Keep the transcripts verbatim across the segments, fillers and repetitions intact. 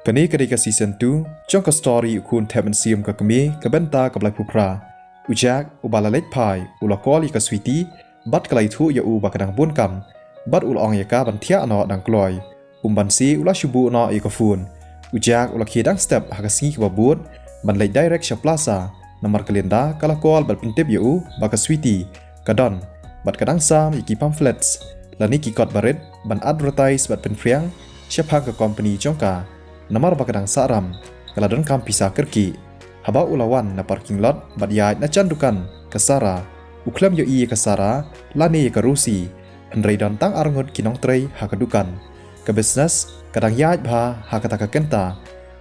Kane ka dei ka season two jong ka story U Khun Thep Mynsiem Ka Kmie, ka bynta ka Blai Phuphra. U Jack, uba la leit phai, u la call ïa ka Sweety bad ka la ïathuh ïa u ba ka dang bun kam bad u la ong ïa ka ban thiah noh dang kloi. Um banse u la shu buh noh ïa ka phone. U Jack u la khie dang step ha ka sngi kaba bud ban leit direct sha plaza, namar ka Linda ka la call bad pyntip ïa u ba ka Sweety ka don bad ka dang sam ïa ki pamphlets lane ki kot barit ban advertise bad pynphriang shaphang ka company jong ka, namar ba ka dang sahram, ka la donkam pisa kyrkieh. Haba u la wan na parking lot bad ïaid na jan dukan ka Sarah, u khlem ïohi ïa ka Sarah lane ïa ka Rosie, hynrei don tang arngut ki nongtrei ha ka dukan. Ka business ka dang ïaid bha ha kata ka kynta.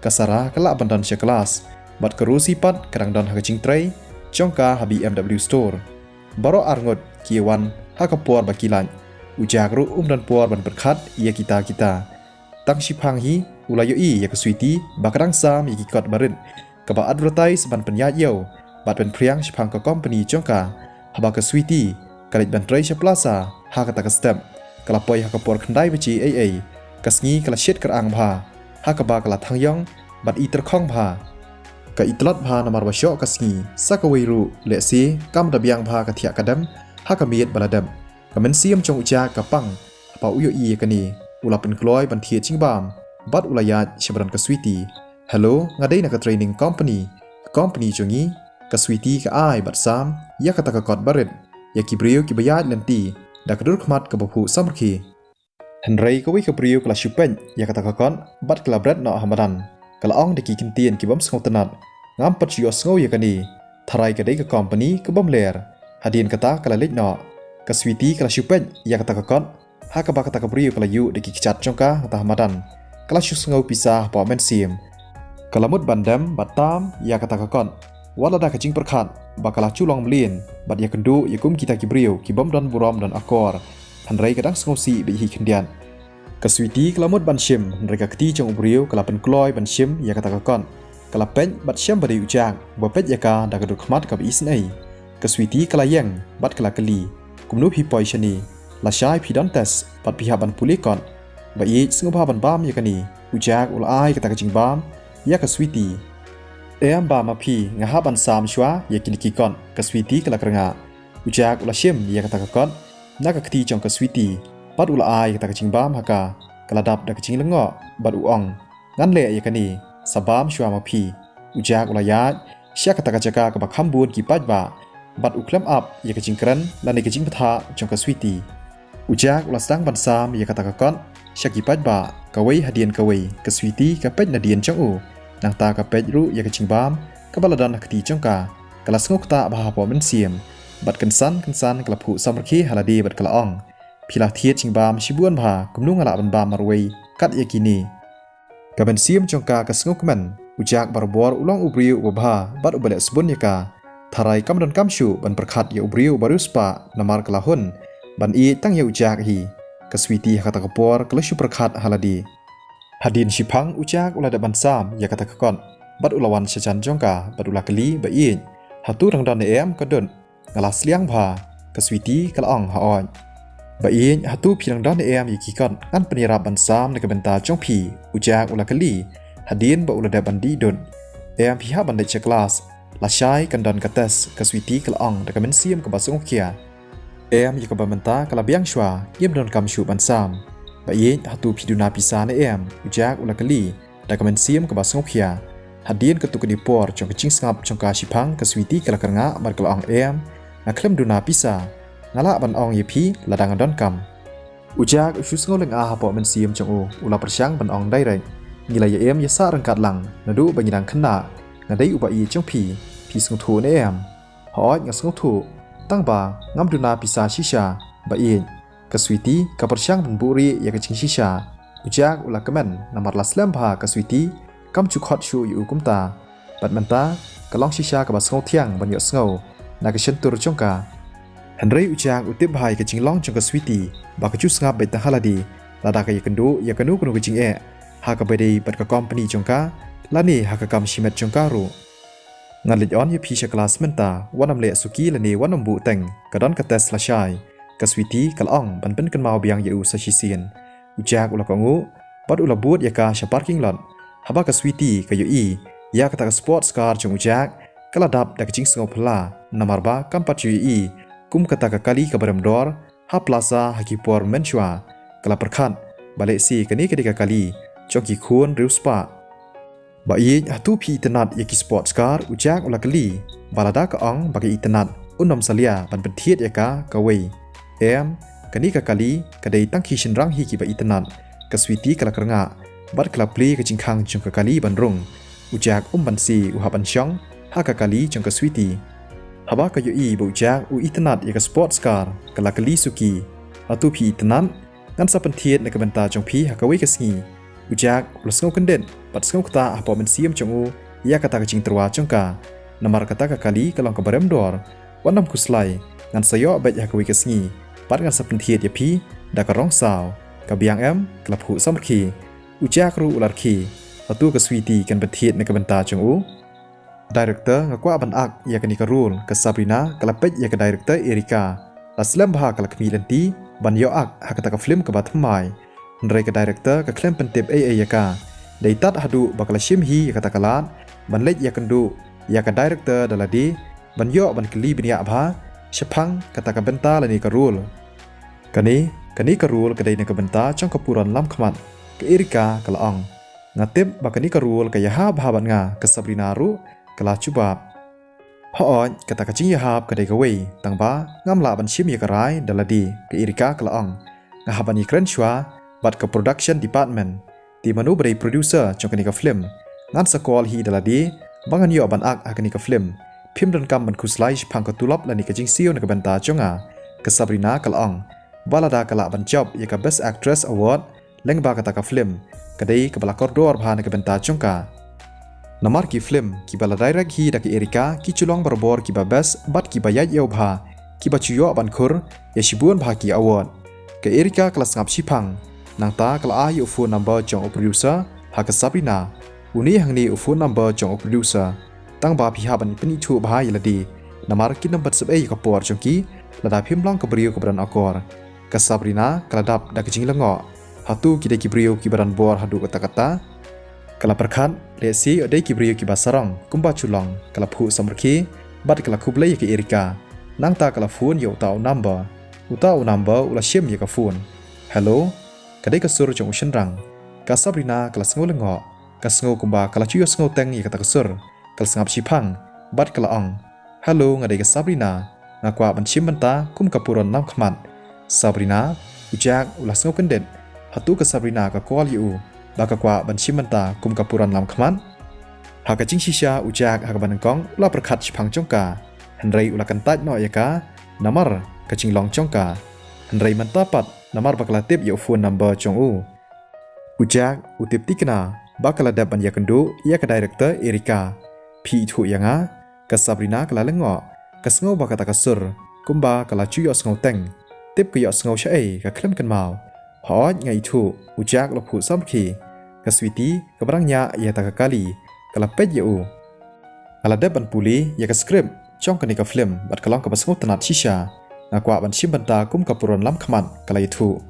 Ka Sarah ka lah ban don sha klas bad ka Rosie pat ka dang don ha ka jingtrei jong ka ha B M W store. Baroh arngut ki ïa wan ha ka por ba ki lait. U Jack ruh um don por ban pyrkhat ïa kita kita. Tang shiphang hi u la ïohi ïa ka Sweety ba ka dang sam ïa ki kot barit kaba advertise ban pynïaid ïew bad pynphriang shaphang ka company jong ka. Haba ka Sweety ka leit ban trei sha plaza ha kata ka step, ka la poi ha ka por khyndai baje ei ei. Ka sngi ka la shit kyrang bha, ha kaba ka la thang ïong bad i tyrkhong bha. Ka i tlot bha namar ba shoh ka sngi, sa kawei ruh lehse kam da biang bha ka thiah ka dem ha ka miet ba la dep. Ka mynsiem jong u Jack ka pang haba u ïohi ïa kane. U la pynkloi ban thied jingbam bad u la ïaid sha ba don ka Sweety. "Hello, nga dei na ka training company, ka company jong ngi." Ka Sweety ka ai bad sam ïa kata ka kot barit ïa ki briew kiba ïaid lynti da ka dur khmat kaba phuh samrkhie. Hynrei kawei ka briew ka la shu peit ïa kata ka kot bad ka la bret noh ha madan. Ka la ong da ki kyntien ki bym sngewtynnat, "Ngam pat shu ïohsngew ïa kane. Tharai ka dei ka company ka bym ler." Hadien kata ka la leit noh. Ka Sweety ka la shu peit ïa kata ka kot, ha kaba kata ka briew ka la ïuh da ki kjat jong ka hangta ha madan. Ka la shu sngew pisa hapoh mynsiem. Ka la mut ban dem bad tam ïa kata ka kot, wat lada ka jingpyrkhat ba ka la ju long mlien bad ïakynduh ïa kum kita ki briew ki bym don burom don akor, hynrei ka dang sngewsih beit hi khyndiat. Ka Sweety ka la mut ban shim, hynrei ka kti jong u briew ka la pynkloi ban shim ïa kata ka kot. Ka la peit bad shem ba dei u Jack uba peit ïa ka da ka dur khmat kaba isynei. Ka Sweety ka la ïeng bad ka la kylli, "Kumno phi poi shane? Lashai phi don test bad phi hap ban pule kot. Ba ïeit, sngewbha ban bam ïa kane." U Jack u la ai kata ka jingbam ïa ka Sweety. "Em, bam ma phi, nga hap ban sam shuwa ïa kine ki kot," ka Sweety ka la kyrngah. U Jack u la shim ïa kata ka kot na ka kti jong ka Sweety bad u la ai kata ka jingbam ha ka. Ka la dap da ka jinglyngngoh bad u ong, "Ngan leh ïa kane, sa bam shuwa ma phi." U Jack u la ïaid sha kata ka jaka kaba kham bun ki paidbah bad u khlem ap ïa ka jingkren lane ka jingbthah jong ka Sweety. U Jack u la sdang ban sam ïa kata ka kot sha ki paidbah, kawei hadien kawei. Ka Sweety ka peit nadien jong u, nangta ka peit ruh ïa ka jingbam kaba la don ha kti jong ka. Ka la sngew ktah bha hapoh mynsiem bad kynsan kynsan ka la phuh samrkhie ha lade bad ka la ong, "Phi la thied jingbam shibun bha, kumno nga lah ban bam marwei kat ïa kine?" Ka mynsiem jong ka ka sngewkmen. U Jack barabor u long u briew uba bha bad uba leh sbun ïa ka. Tharai kam donkam shuh ban pyrkhat ïa u briew uba riewspah namar ka la hun ban ïeit tang ïa u Jack hi. Ka Sweety ha kata ka por ka la shu pyrkhat ha lade. Hadien shiphang u Jack u la dep ban sam ïa kata ka kot bad u la wan sha jan jong ka bad u la kylli, "Ba ïeit, hato dang don ne em ka dud? Nga la sliang bha." Ka Sweety ka la ong, "Hooid." "Ba ïeit, hato phi dang don ne em ïa ki kot ngan pynïarap ban sam na ka bynta jong phi?" u Jack u la kylli hadien ba u la dep ban dih dud. "Em, phi hap ban leit sha klas. Lashai kan don ka test," ka Sweety ka la ong da ka mynsiem kaba sngewkhia. "Em, ïa kaba mynta ka la biang shuwa, ngim donkam shuh ban sam." "Ba ïeit, hato phi duna pisa ne em?" u Jack u la kylli da ka mynsiem kaba sngewkhia. Hadien katto katne por jong ka jingsngap jong ka shiphang ka Sweety ka la kyrngah bad ka la ong, "Em, nga khlem duna pisa. Nga lah ban ong ïa phi lada nga donkam." U Jack u shu sngew lynga hapoh mynsiem jong u, u la pyrshang ban ong direct, "Ngi la ïa im ïa sah ryngkat lang naduh ba ngi dang khynnah. Nga dei u ba ïeit jong phi, phi sngewthuh ne em?" "Hooid, nga sngewthuh, tang ba ngam duna pisa shisha, ba ïeit." Ka Sweety ka pyrshang ban buhrieh ïa ka jingshisha. U Jack u la kmen namar la slem bha ka Sweety kam ju khot shuh ïa u kumta. Bad mynta ka long shisha kaba sngewthiang ban ïohsngew na ka shyntur jong ka. Hynrei u Jack u tip bha ïa ka jinglong jong ka Sweety ba ka ju sngap beit tang ha lade lada ka ïakynduh ïa kano kano ka jingeh ha kaba dei bad ka company jong ka lane ha ka kam shimet jong ka ruh. "Ngan leit on ïa phi sha klas mynta, wat nym leh suki lane wat nym buh teng, ka don ka test lashai," ka Sweety ka la ong ban pynkynmaw biang ïa u sa shisien. U Jack u la kohnguh bad u la bud ïa ka sha parking lot. Haba ka Sweety ka ïohi ïa kata ka sports car jong u Jack, ka la dap da ka jingsngew phylla namar ba kam pat ju ïohi kum kata ka kali kaba rem dor ha plaza ha ki por mynshuwa. Ka la pyrkhat ba lehse kane ka dei ka kali jong ki khun riewspah. Ba ïeit, hato phi itynnad ïa ki sports car? U Jack u la kylli. Ba lada ka ong ba ka itynnad, un ym salia ban pynthied ïa ka kawei. Em, kane ka kali ka dei tang ki shynrang hi kiba itynnad. Ka Sweety ka la kyrngah bad ka la plie ka jingkhang jong ka kali ban rung. U Jack um banse, u hap ban shong ha ka kali jong ka Sweety. Haba ka ïohi ba u Jack u itynnad ïa ka sports car, ka la kylli suki, hato phi itynnad? Ngan sa pynthied na ka bynta jong phi ha kawei ka sngi. U Jack u la sngew kyndit bad sngew ktah hapoh mynsiem jong u ïa kata ka jingtyrwa jong ka. Namar kata ka kali ka long kaba rem dor. Wat nym khuslai, ngan sa ïoh beit ha kawei ka sngi bad ngan sa pynthied ïa phi da ka rong saw. Ka biang em? Ka la phuh samrkhie. U Jack ruh u la rkhie. Hato ka Sweety kan pynthied na ka bynta jong u? Director, nga kwah ban ak ïa kane ka role. Ka Sabrina ka la peit ïa ka director Erika. La slem bha ka la khmih lynti ban ïoh ak ha kata ka film kaba thymmai. Hynrei ka director ka khlem pyntip ei ei ïa ka. Dei tad haduh ba ka la shim hi ïa kata ka lad ban leit ïakynduh ïa ka director da lade ban ïoh ban kylli bniah bha shaphang kata ka bynta lane ka role. Kane, kane ka role ka dei na ka bynta jong ka Puron Lamkhmat, ka Erika ka la ong. Nga tip ba kane ka role ka ïahap bha bad nga, ka Sabrina ruh ka la jubab. Hooid, kata ka jingïahap ka dei kawei, tangba ngam lah ban shim ïa ka rai da lade, ka Erika ka la ong. Nga hap ban ïakren shuwa bad ka production department. Te mano ba dei producer jong kane ka film? Ngan sa call hi da lade ba ngan ïoh ban ak ha kane ka film. Phim donkam ban khuslai shaphang ka tulop lane ka jingsiew na ka bynta jong nga, ka Sabrina ka la ong. Ba lada ka lah ban jop ïa ka Best Actress Award lyngba kata ka film, ka dei kaba la kordor bha na ka bynta jong ka. Namar ki film kiba la direct hi da ka Erika ki ju long barabor kiba best bad kiba ïaid ïew bha, kiba ju ïoh ban khur ïa shibun bha ki award. Ka Erika ka la sngap shiphang, nangta ka la ai ïa u phone number jong u producer ha ka Sabrina. Une hangne u phone number jong u producer. Tangba phi hap ban pynithuh bha ïa lade, namar kin ym pynsep ei ïa ka por jong ki lada phim long ka briew kaba don akor. Ka Sabrina ka la dap da ka jinglyngngoh. Hato ki dei ki briew kiba don bor haduh katta katta? Ka la pyrkhat, lehse ïoh dei ki briew kiba sarong kumba ju long. Ka la phuh samrkhie bad ka la khublei ïa ka Erika. Nangta ka la phone ïa uta u number. Uta u number u la shim ïa ka phone. Hello. Ka dei ka sur jong u shynrang. Ka Sabrina ka la sngew lyngngoh. Ka sngew kumba ka la ju ïohsngew teng ïa kata ka sur. Ka la sngap shiphang bad ka la ong, "Hello, nga dei ka Sabrina. Nga kwah ban shim bynta kum ka Puron Lamkhmat." Sabrina? U Jack u la sngew kyndit. Hato ka Sabrina ka call ïa u ba ka kwah ban shim bynta kum ka Puron Lamkhmat? Ha ka jingshisha u Jack ha kaba nyngkong u la pyrkhat shaphang jong ka, hynrei u la kyntait noh ïa ka namar ka jinglong jong ka. Hynrei mynta pat namar ba ka la tip ïa u phone number jong u. U Jack u tip thikna ba ka la dep ban ïakynduh ïa ka director Erika. "Phi ithuh ïa nga?" Ka Sabrina ka la lyngngoh. Ka sngew ba kata ka sur kumba ka la ju ïohsngew teng. Tip ka ïohsngew shaei ka khlem kynmaw. "Hooid nga ithuh," u Jack u la phuh samrkhie. "Ka Sweety kaba dang ñiah ïa kata ka kali ka la peit ïa u. Nga la dep ban pule ïa ka script jong kane ka film bad ka long kaba sngewtynnad shisha. Nga kwah ban shim bynta kum ka Puron Lamkhmat," ka la ïathuh.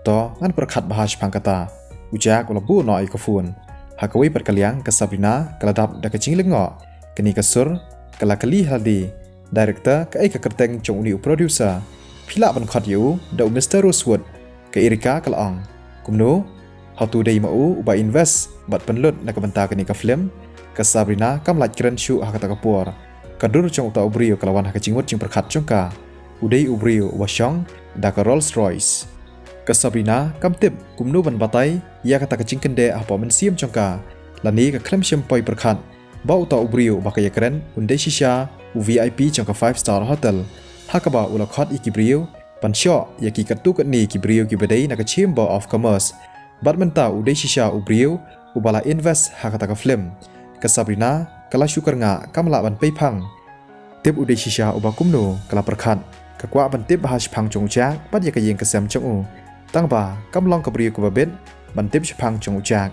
"To ngan pyrkhat bha shaphang kata." U Jack u la buh noh ïa ka phone. Ha kawei pat ka liang ka Sabrina ka la dap da ka jinglyngngoh. Kane ka sur ka la kylli ha lade, "Director, kaei ka kyrteng jong une u producer? Phi lah ban khot ïa u da u Mister Rosewood." Ka Erika ka la ong, "Kumno? Hato dei ma u uba invest bad pynlut na ka bynta kane ka film?" Ka Sabrina kam lait kren shuh ha kata ka por. Ka dur jong uta u briew ka la wan ha ka jingmut jingpyrkhat jong ka. U dei u briew uba shong da ka Rolls Royce. Ka Sabrina kam tip kumno ban batai ïa kata ka jingkyndeh hapoh mynsiem jong ka, lane ka khlem shym poi pyrkhat ba uta u briew uba ka ïakren un dei shisha u V I P jong ka five star hotel, ha kaba u la khot ïa ki briew ban shoh ïa ki katto katne ki briew kiba dei na ka Chamber of Commerce. Bad mynta u dei shisha u briew uba la invest ha kata ka film. Ka Sabrina ka la shu kyrngah, kam lah ban peiphang. Tip u dei shisha uba kumno, ka la pyrkhat. Ka kwah ban tip bha shaphang jong u Jack bad ïa ka ïing ka sem jong u. Tangba kam long ka briew kaba bit ban tip shaphang jong u Jack.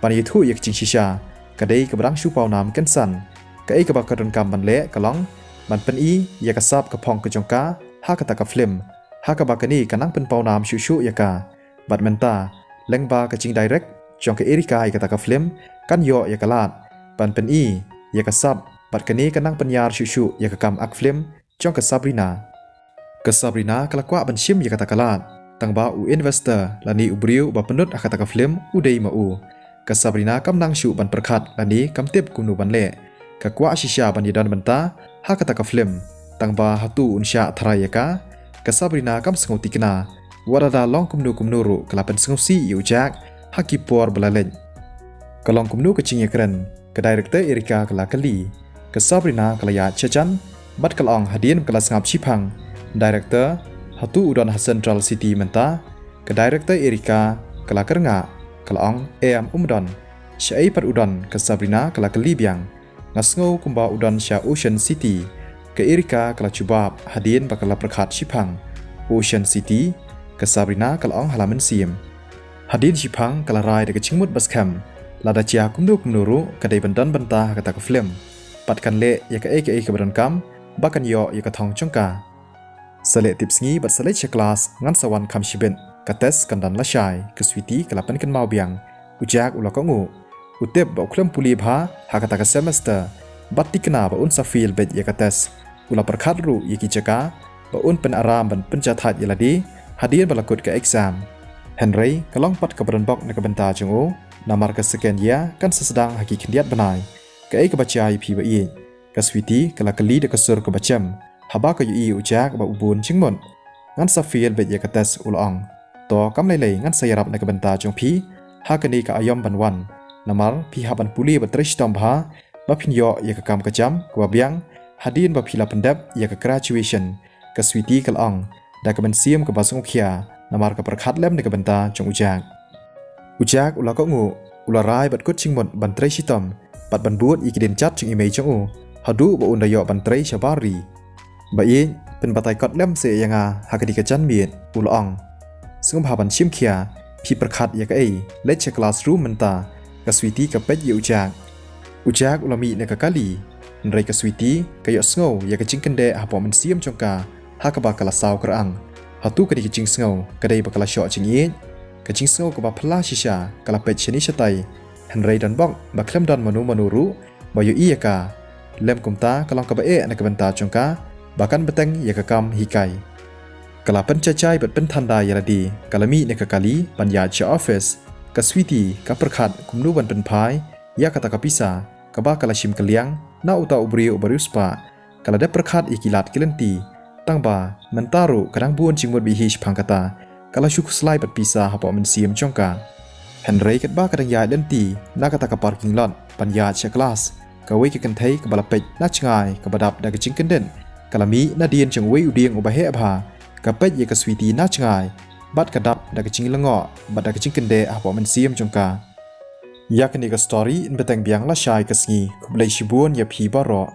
Ban ïathuh ïa ka jingshisha ka dei kaba dang shu pawnam kynsan. Kaei kaba ka donkam ban leh ka long ban pyni ïa ka sap ka phong ka jong ka ha kata ka film, ha kaba kane ka nang pynpawnam shuh shuh ïa ka. Bad mynta, lyngba ka jingdirect jong ka Erika ïa kata ka film, kan ïoh ïa ka lad ban pyni ïa ka sap, bad kane ka nang pynïar shuh shuh ïa ka kam act film jong ka Sabrina. Ka Sabrina ka la kwah ban shim ïa kata ka lad, tangba u investor lane u briew ba pynlut ha kata ka film u dei ma u. Ka Sabrina kam nang shuh ban pyrkhat lane kam tip kumno ban leh. Ka kwah shisha ban ïadon bynta ha kata ka film, tangba hato un shah tharai ïa ka? Ka Sabrina kam sngew tikna, wat lada long kumno kumno ruh ka la pynsngewsih ïa u Jack ha ki por ba la leit. Ka long kumno ka jingïakren? Ka director Erika ka la kylli. Ka Sabrina ka la ïaid sha jan bad ka la ong hadien ba ka la sngap shiphang: Director, hato u don ha Central City mynta? Ka director Erika ka la kyrngah, ka la ong: Em, um don. Shaei pat u don? Ka Sabrina ka la kylli biang. Nga sngew kumba u don sha Ocean City. Ka Erika ka la jubab hadien ba ka la pyrkhat shiphang. Ocean City? Ka Sabrina ka la ong ha la mynsiem. Hadien shiphang ka la rai da ka jingmut ba skhem, lada jia kumno kumno ruh ka dei ban don bynta ha kata ka film, bad kan leh ïa kaei kaei kaba donkam ba kan ïoh ïa ka thong jong ka. Sa leh tip sngi bad sa leit sha klas, ngan sa wan kham shibit, ka test kan don lashai. Ka Sweety ka la pynkynmaw biang. U Jack u la kohnguh. U tip ba u khlem pule bha ha kata ka semester, bad tikna ba un sa fail beit ïa ka test. U la pyrkhat ruh ïa ki jaka ba un pynaram ban pynjahthait ïa lade hadien ba la kut ka exam. Hynrei ka long pat kaba donbok na ka bynta jong u, namar ka second year kan sa sdang ha ki khyndiat bnai. Kaei kaba jia ïa phi ba ïeit? Ka Sweety ka la kylli da ka sur kaba jem, haba ka ïohi ïa u Jack ba u bun jingmut. Ngan sa fail beit ïa ka test, u la ong. To, kam lei lei, ngan sa ïarap na ka bynta jong phi ha kane ka aïom ban wan. Namar phi hap ban pule bad trei shitom bha ba phin ïoh ïa ka kam ka jam kaba biang hadien ba phi la pyndep ïa ka graduation. Ka Sweety ka la ong da ka mynsiem kaba sngewkhia, namar ka pyrkhat lem na ka bynta jong u Jack. U Jack u la kohnguh, u la rai bad kut jingmut ban trei shitom bad ban bud ïa ki dienjat jong i mei jong u, haduh ba un da ïoh ban trei shabar ri. Ba ïeit, pynbatai kot lem seh ïa nga ha kane ka janmiet, u la ong. Sngewbha ban shim khia, phi pyrkhat ïa kaei? Leit sha classroom mynta. Ka Sweety ka peit ïa u Jack. U Jack u la mih na ka kali, hynrei ka Sweety ka ïohsngew ïa ka jingkyndeh hapoh mynsiem jong ka, ha kaba ka la saw kyrang. Hato kane ka jingsngew ka dei ba ka la shoh jingïeit? Ka jingsngew kaba phylla shisha ka la peit shane shatai, hynrei donbok ba khlem don mano mano ruh ba ïohi ïa ka. Lem kumta ka long kaba eh na ka bynta jong ka ba kan bteng ïa ka kam hikai. Ka la pynjahjai bad pynthandai ïa lade, ka la mih na ka kali ban ïaid sha office. Ka Sweety ka pyrkhat kumno ban pynphai ïa kata ka pisa kaba ka la shim kylliang na uta u briew uba riewspah. Ka la dep pyrkhat ïa ki lad ki lynti, tangba mynta ruh ka dang bun jingmut bha hi shaphang kata. Ka la shu khuslai bad pisa hapoh mynsiem jong ka. Hynrei katba ka dang ïaid lynti na kata ka parking lot ban ïaid sha klas, kawei ka kynthei kaba la peit na jngai kaba dap da ka jingkyndit ka la mih nadien jong uwei u dieng uba heh bha. Ka peit ïa ka Sweety na jngai bad ka dap da ka jinglyngngoh bad da ka jingkyndeh hapoh mynsiem jong ka. Ïa kane ka story yn bteng biang lashai ka sngi. Khublei shibun ïa phi baroh.